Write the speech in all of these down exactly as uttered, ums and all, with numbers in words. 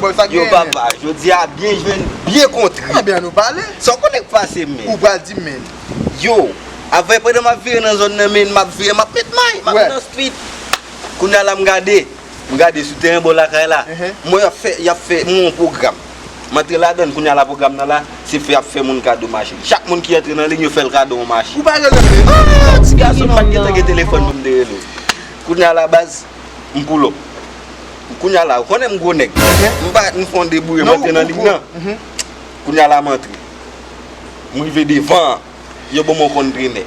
Bon, sa gen, men. Yo papa, jodi a byen jwenn, byen kontre. Ebyen, nou pale. Sa w konnen k pase, men. Ou pral di m, men. Yo, avè pandan m ap vire nan zòn nan, men, m ap vire, m ap met may, m ap nan street. Kounye a la, m gade. M gade sou teren bò lakay la. Mwen, y ap fè, y ap fè mwen yon pwogram. M antre ladan l, kounye a la, pwogram nan la, se fè y ap fè moun kado machin. Chak moun ki antre nan liy, yo fè l kado yon machin. Ou pa rele m, men. Ah, ti gason, m pa t gentan gen telefòn pou m te rele w. Kounye a la, baz, m pull up. Kounye a la, ou konnen m gwo nèg. M pa, m fè yon debouye, m antre nan liy nan. Kounye a la, m antre. M rive devan an. Yo ban m yon kontenè.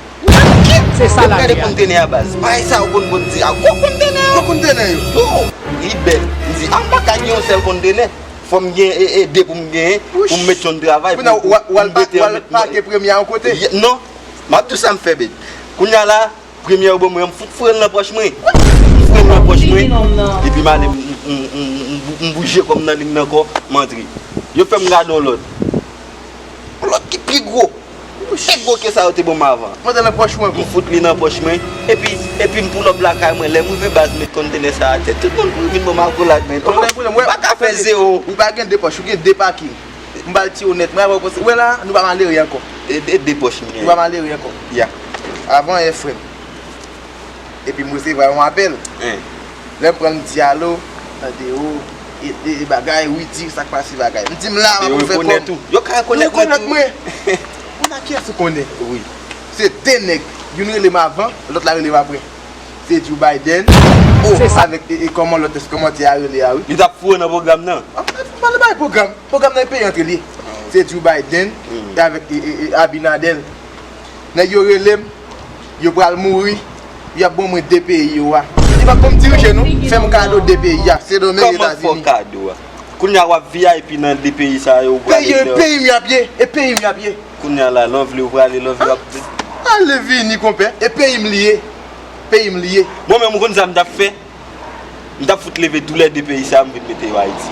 Se sa la. Gade kontenè a, baz. Bagay sa yo konn konn di a gwo kontenè yo. Gwo kontenè yo. Yo, li bèl. M di, a, m pa ka gen yon sèl kontenè. Fò m gen, e, e, de pou m genyen, pou m met yon travay, pou, pou m mete yon met. Pake premye a yon kote. Non. M ap di w sa m fè, bèt. Kounye a la, premye yo ban mwen, m fout foure l nan pòch mwen. M foure l nan pòch mwen. Epi m ale, m, m, m, m, m bouje kò m nan liy nan ankò, m antre. Yo fè m gade yon lòt. Yon lòt ki pi gwo. Pi gwo ke sa yo te ban m avan. Mwen te nan pòch mwen, m fout li nan pòch mwen. Epi, epi m pull up lakay mwen. Lè m rive baz, met kontenè sa atè. Tout moun kouri vin ban m akolad, men. Ou pa ka fè zewo. Ou pa gen de pòch, ou gen de pake. M ba l ti onèt mwen, apre w panse, wè la, nou pa malere ankò. E, e de pòch m gen. Nou pa malere ankò. Ya. Avan yè, frè m. Epi m resevwa yon apèl. Lè m pran l, m di, alo, tande, o, e, e, e bagay, wi, di, sa k pase bagay. M di, m la, m ap fè kòm. Yo ka rekonèt mwen tou. Yo rekonèt mwen. Ou nan kiyès ou konnen? Wi. Se de nèg, youn rele m avan, lòt la rele m apre. Se Joe Biden. O, avèk, e, e, kòman lòt kòmantè a rele a, wi. Li t ap foure nan pwogram nan. An fèt, m pale bay pwogram. Pwogram nan e peyi antre l ye. Se Joe Biden, e avèk, e, e, e, Abinader. Nèg yo rele m, yo pral mouri, y ap ban mwen de peyi yo a. Li p ap ban m dirije non, fè m kado de peyi a, Sendomeng, Etazini. Kòman fè w kado a? Kounye a w ap V I P nan de peyi sa yo, ou prale nan. Peyi m y ap ye, e peyi m y ap ye. Kounye a la, lè w vle ou prale, lè w vle w ap vin. Ale vini, konpè, e peyi m li ye. Peyi m li ye. Mwen menm, ou konn sa m t ap fè? M t ap fout leve tou lè de peyi sa, m vin mete yo Ayiti.